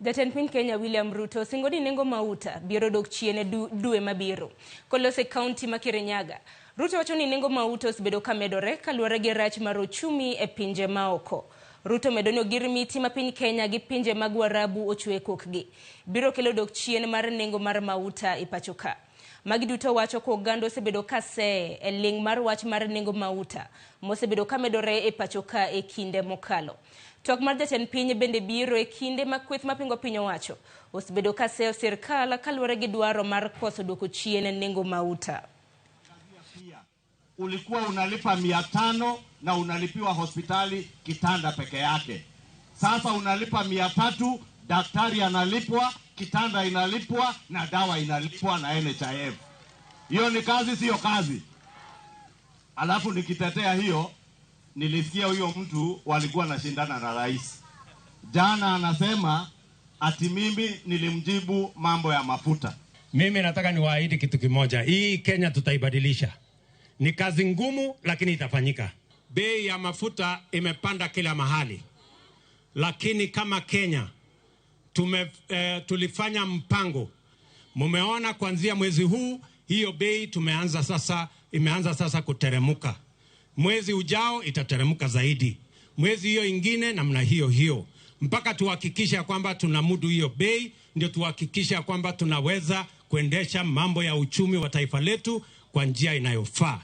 Jatend piny Kenya William Ruto osingo ni nengo mauta biro dok chien e dwe mabiro. Koloso e kaunti ma Kirinyaga, Ruto wacho ni nengo mauta osebedo ka medore kaluwore gi rach mar ochumi e pinje maoko. Ruto medo ni ogirimiti ma piny Kenya gi pinje mag Warabu ochwe kokgi biro kelo dok chien mar nengo mar mauta e pacho ka. Magi duto wacho ko oganda osebedo ka seye e ling' mar wach mar nengo mauta mosebedo ka medore e pacho ka e kinde mokalo. Twak mar jatend piny bende biro e kinde ma kweth mapingo piny owacho osebedo ka seyo sirkal kaluwore gi dwaro mar koso duoko chien nengo mauta. Ulikuwa unalipa 500 na unalipiwa hospitali kitanda peke yake. Sasa unalipa 300, daktari analipwa, kitanda inalipwa na dawa inalipwa na NHIF. Hiyo ni kazi, siyo kazi? Alafu nikitetea hiyo, nilisikia huyo mtu walikuwa nashindana na rais. Jana anasema ati mimi nilimjibu mambo ya mafuta. Mimi nataka niwaahidi kitu kimoja. Hii Kenya tutaibadilisha. Ni kazi ngumu lakini itafanyika. Bei ya mafuta imepanda kila mahali. Lakini kama Kenya tulifanya mpango. Mumeona kuanzia mwezi huu hiyo bei tumeanza sasa, imeanza sasa kuteremuka. Mwezi ujao itateremuka zaidi. Mwezi hiyo ingine namna hiyo hiyo. Mpaka tuhakikishe kwamba tunamudu hiyo bei, ndio tuhakikishe kwamba tunaweza kuendesha mambo ya uchumi wa taifa letu kwa njia inayofaa.